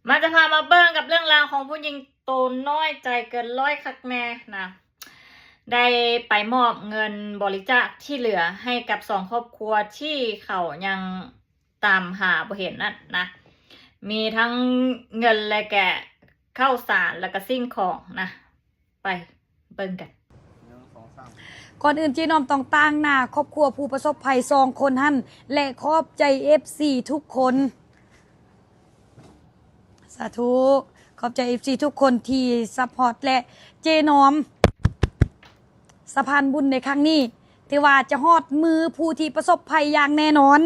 ມາ ຈະພາມາເບິ່ງກັບເລື່ອງລາວຂອງຜູ້ຍິງໂຕນ້ອຍໃຈເກີນຮ້ອຍຄັກແນ່ນະ ໄດ້ໄປມອບເງິນບໍລິຈາກທີ່ເຫຼືອໃຫ້ກັບສອງຄອບຄົວທີ່ເຂົາຍັງຕາມຫາບໍ່ເຫັນນັ້ນນະ ມີທັງເງິນ ແລະກະເຂົ້າສານ ແລະກະສິ່ງຂອງນະ ໄປເບິ່ງກັນ. ກ່ອນອື່ນເຈນ້ອມຕ້ອງຕາງໜ້າຄອບຄົວຜູ້ປະສົບໄພສອງຄົນຫັ້ນ ແລະຂອບໃຈເອັຟຊີທຸກຄົນ. ສາທຸ. ຂອບໃຈເອັຟຊີທຸກຄົນທີ່ຊັບພອດ ແລະເຈນ້ອມ ສະພານບຸນໃນຄັ້ງນີ້ ຖືວ່າຈະຮອດມືຜູ້ທີ່ປະສົບໄພຢ່າງແນ່ນອນ.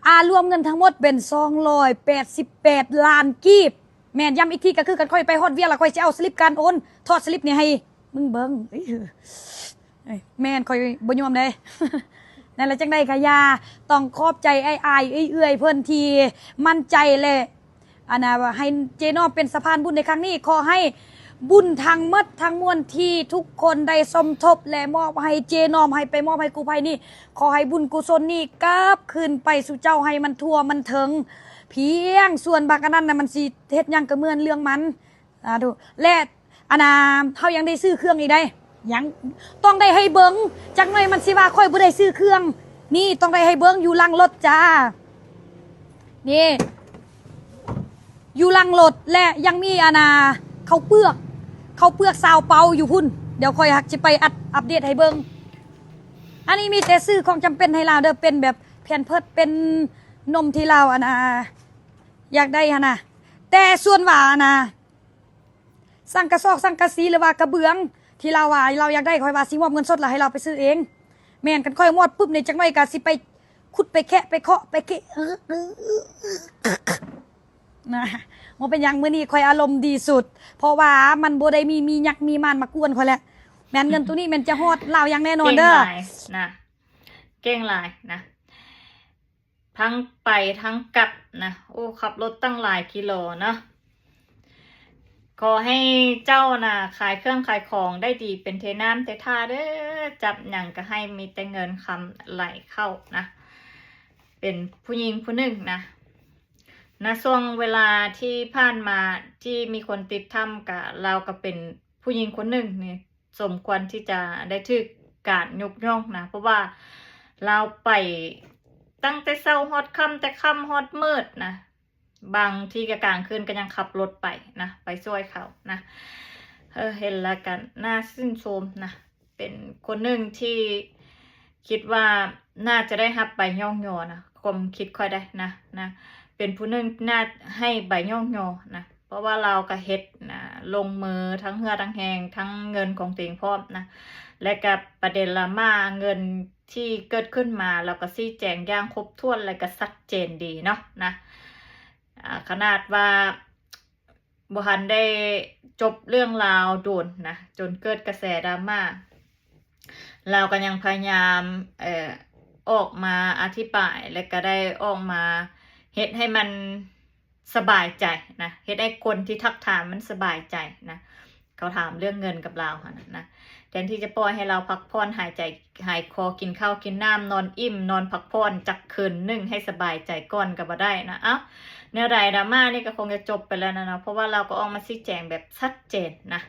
ອາ ລວມເງິນທັງໝົດເປັນສອງຮ້ອຍແປດສິບແປດລ້ານກີບ. ແມ່ນ, ຢ້ຳອີກທີກໍຄືກັນ, ຂ້ອຍໄປຮອດວຽກແລ້ວ ຂ້ອຍຊິເອົາສະລິບການໂອນ, ຖອດສະລິບນີ້ໃຫ້ມຶງເບິ່ງ. ເອີຍ ແມ່ນ, ຂ້ອຍບໍ່ຍອມເດ້. ນັ້ນແຫຼະ, ຈັ່ງໃດກໍຢ່າ, ຕ້ອງຂອບໃຈອ້າຍໆເອື້ອຍໆເພິ່ນທີ່ໝັ້ນໃຈ ແລະ ອັນນ່າ ໃຫ້ເຈນ້ອມເປັນສະພານບຸນໃນຄັ້ງນີ້. ຂໍໃຫ້ບຸນທັງໝົດທັງມວນທີ່ທຸກຄົນໄດ້ສົມທົບ ແລະ ມອບໃຫ້ເຈນ້ອມ ໃຫ້ໄປມອບໃຫ້ກູ້ໄພນີ້, ຂໍໃຫ້ບຸນກຸສົນນີ້ກັບຄືນໄປສູ່ເຈົ້າໃຫ້ມັນທົ່ວມັນເຖິງ. ພຽງສ່ວນບັກອັນນັ້ນນະ ມັນຊິເຮັດຫຍັງກໍເໝືອນເລື່ອງມັນ. ສາທຸ. ແລະ ອັນນ່າ ເຮົາຍັງໄດ້ຊື້ເຄື່ອງອີກໄດ໋. ຍັງ ຕ້ອງໄດ້ໃຫ້ເບິ່ງ, ຈັກໜ້ອຍມັນຊິວ່າຂ້ອຍບໍ່ໄດ້ຊື້ເຄື່ອງ. ນີ້ ຕ້ອງໄດ້ໃຫ້ເບິ່ງຢູ່ຫຼັງລົດຈ້າ. ນີ້ ຢູ່ຫຼັງລົດ ແລະ ຍັງມີ ອັນນ່າ ເຂົ້າເປືອກ, ເຂົ້າເປືອກຊາວເປົາຢູ່ພຸ້ນ. ດຽວຂ້ອຍຫາກຊິໄປອັດ ອັບເດດໃຫ້ເບິ່ງ. ອັນນີ້ມີແຕ່ຊື້ຂອງຈຳເປັນໃຫ້ລາວເດີ້, ເປັນແບບແພມເພີດ ເປັນນົມທີ່ລາວ ອັນນ່າ ຢາກໄດ້ຫັ້ນນະ. ແຕ່ສ່ວນວ່າ ອັນນ່າ ສັງກະສອກສັງກະສີ ຫຼືວ່າກະເບື້ອງທີ່ລາວວ່າລາວຢາກໄດ້, ຂ້ອຍວ່າຊິມອບເງິນສົດ ແລ້ວໃຫ້ລາວໄປຊື້ເອງ. ແມ່ນ, ຄັນຂ້ອຍມອບປຶບນີ້ ຈັກໜ້ອຍກໍຊິໄປຂຸດໄປແຄະໄປເຄາະໄປເຄະນະ. ບໍ່ເປັນຫຍັງ, ມື້ນີ້ຂ້ອຍອາລົມດີສຸດ ເພາະວ່າມັນບໍ່ໄດ້ມີ ມີຍັກມີມານມາກວນຂ້ອຍແລ້ວ. ແມ່ນ, ເງິນໂຕນີ້ແມ່ນຈະຮອດລາວຢ່າງແນ່ນອນເດີ້. ເກັ່ງຫຼາຍນະ, ເກັ່ງຫຼາຍນະ. ທັງໄປທັງກັບນະ. ໂອ້ ຂັບລົດຕັ້ງຫຼາຍກິໂລເນາະ. ຂໍໃຫ້ເຈົ້ານະຂາຍເຄື່ອງຂາຍຂອງໄດ້ດີເປັນເທນ້ຳເທທ່າເດີ້. ຈັບຫຍັງກໍໃຫ້ມີແຕ່ເງິນຄຳໄຫຼເຂົ້ານະ. ເປັນຜູ້ຍິງຜູ້ໜຶ່ງນະ, ນະ ຊ່ວງເວລາທີ່ຜ່ານມາທີ່ມີຄົນຕິດຖ້ຳ ກະ ລາວກໍເປັນຜູ້ຍິງຄົນໜຶ່ງນີ້ ສົມຄວນທີ່ຈະໄດ້ຖືກການຍົກຍ້ອງນະ, ເພາະວ່າລາວໄປຕັ້ງແຕ່ເຊົ້າຮອດຄ່ຳ ແຕ່ຄ່ຳຮອດມືດນະ, ບາງທີກໍກາງຄືນກໍຍັງຂັບລົດໄປນະ ໄປຊ່ວຍເຂົານະ. ເອີ ເຫັນແລ້ວກໍໜ້າຊື່ນຊົມນະ, ເປັນຄົນໜຶ່ງທີ່ຄິດວ່າໜ້າຈະໄດ້ຮັບໃບຍ້ອງຍໍນະ, ຄວາມຄິດຂ້ອຍໄດ໋ນະ, ນະ ເປັນຜູ້ໜຶ່ງໜ້າໃຫ້ໃບຍ້ອງຍໍນະ. ເພາະວ່າລາວກໍເຮັດນະ ລົງມືທັງເຫື່ອທັງແຮງ ທັງເງິນຂອງຕົວເອງພ້ອມນະ, ແລະກໍປະເດັນດຣາມາເງິນທີ່ເກີດຂຶ້ນມາ ລາວກໍຊີ້ແຈງຢ່າງຄົບຖ້ວນ ແລະກໍຊັດເຈນດີເນາະນະ. ອາ ຂະໜາດວ່າບໍ່ທັນໄດ້ຈົບເລື່ອງລາວໂດນນະ ຈົນເກີດກະແສດຣາມາ ລາວກໍຍັງພະຍາຍາມ ເອີ ອອກມາອະທິບາຍ ແລະກໍໄດ້ອອກມາເຮັດໃຫ້ມັນ ສະບາຍໃຈນະ, ເຮັດໃຫ້ຄົນທີ່ທັກຖາມມັນສະບາຍໃຈນະ, ເຂົາຖາມເລື່ອງເງິນກັບລາວຫັ້ນນະ, ແທນທີ່ຈະປ່ອຍໃຫ້ລາວພັກຜ່ອນ ຫາຍໃຈຫາຍຄໍ ກິນເຂົ້າກິນນ້ຳ ນອນອີ່ມນອນພັກຜ່ອນຈັກຄືນໜຶ່ງໃຫ້ສະບາຍໃຈກ່ອນກໍບໍ່ໄດ້ນະ. ເອົ້າ ແນວໃດ ດຣາມານີ້ກໍຄົງຈະຈົບໄປແລ້ວນະເນາະ, ເພາະວ່າລາວກໍອອກມາຊີ້ແຈງແບບຊັດເຈນນະ,